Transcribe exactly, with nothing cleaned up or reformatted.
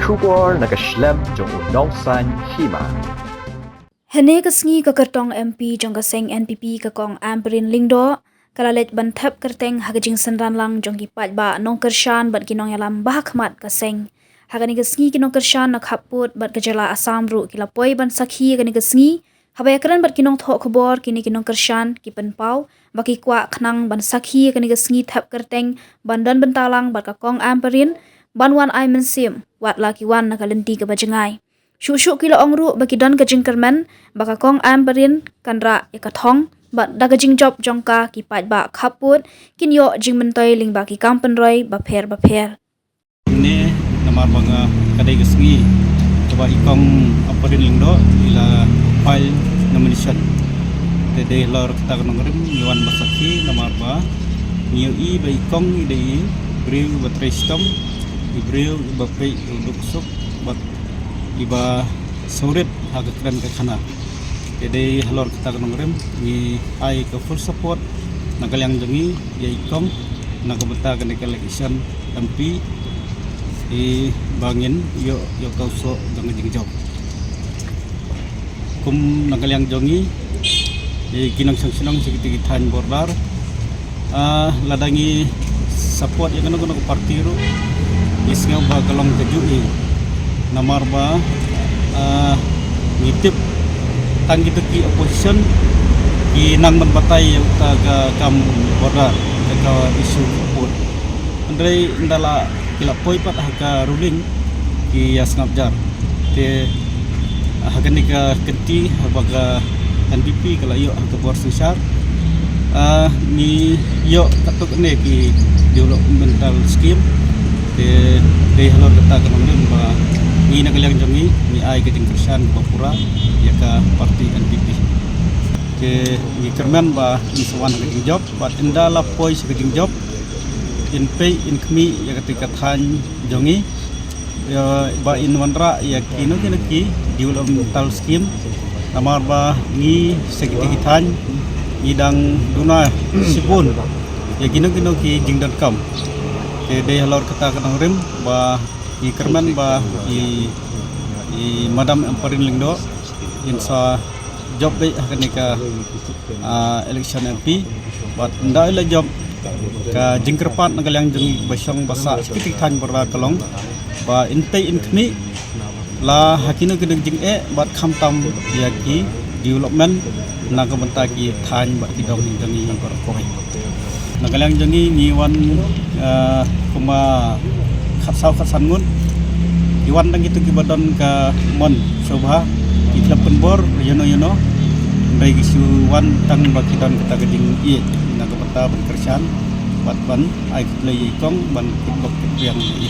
Khubor na ka shlem jong u Nongsaiñ Hima. Hynne ka sngi ka kyrtong M P jong ka seng N P P ka Kong Ampareen Lyngdoh ka la leit ban thep kyrteng ha ka jingsynran lang jong ki paidbah nongkyrshan bad ki nongïalam ba ha khmat ka seng. Ha kane ka sngi ki nongkyrshan na khappud bad ka jylla Assam ruh ki la poi ban sakhi ha kane ka sngi, haba ïakren bad ki nongthoh khubor kine ki nongkyrshan ki pynpaw ba ki kwah khnang ban sakhi ha kane ka sngi thep kyrteng ban don bynta lang bad ka Kong Ampareen ban wan ai mynsiem wat la ki wan na ka lynti kaba jngai. Shuh shuh ki la ong ruh ba ki don ka jingkyrmen ba ka Kong Ampareen kan rah ïa ka thong bad da ka jingjop jong ka ki paidbah khappud kin ïoh jingmyntoi lyngba ki kam pynroi bapher bapher. Ne namar ba nga ka dei ka sngi kaba i Kong Ampareen Lyngdoh i la file nomination. Te dei halor kata ka nongrim ngi wan ba sakhi namar ba ngi ïohi ba i Kong i dei i briew ba trei shitom, i briew ba peit u duk suk bad iba sawrit ha ka kren ka khana. Te dei halor kata ka nongrim ngi ai ka full support na ka liang jong ngi ïa i Kong na ka bynta kane ka election M P, i ba ngin ïoh ïoh ka u soh jong ka jingjop. Kum na ka liang jong ngi, i ki nongshong shnong sha kiti ki thaiñ border, ah, lada ngi support ïa kano kano ka party ruh, ngi sngew ba ka long ka juh i. Namar ba, ah, ngi tip tang kito ki opposition ki nang ban batai ïa uta ka kam border, ïa ka issue ka pud. Hynrei ynda la ki la poi pat ha ka ruling ki ïa sngap jar. Te ha kane ka kynti haba ka N P P ka la ïoh ha ka bor synshar, ah, ngi ïoh katto katne ki developmental scheme. Te dei halor kata ka nongrim ba ngi na ka liang jong ngi ngi ai ka jingkyrshan kaba pura ïa ka party N P P. Te ngi kyrmen ba ngi sa wan ha ka jingjop bad ynda la poi sha ka jingjop in peit in khmih ïa kata ka thaiñ jong ngi, ïa, ba in wanrah ïa kino kino ki developmental scheme. Namar ba ngi sha kiti ki thaiñ ngi dang duna shibun ïa kino kino ki jingdonkam. Te dei halor kata ka nongrim ba ngi kyrmen ba i, i Madam Ampareen Lyngdoh in sa jop beit ha kane ka, ah, election M P. Bad ynda i la jop ka jingkyrpad na ka liang jong ngi ba shong ba sah sha kiti ki thaiñ border ka long ba in peit in khmih la ha kino kino ki jingeh bad khamtam ïa ki development na ka bynta ki thaiñ bad ki dong jong ngi baroh kawei. Na ka liang jong ngi ngi wan, eh, kumba khatsaw khatsan ngut. Ki wan tang kito kiba don ka mon sngewbha, ki khlem pynbor ïano ïano. Hynrei ki shu wan tang ba ki don kata ka jingïeit na ka bynta ban kyrshan bad ban ai khublei ïa i Kong ban kut bok kut biang ïa i.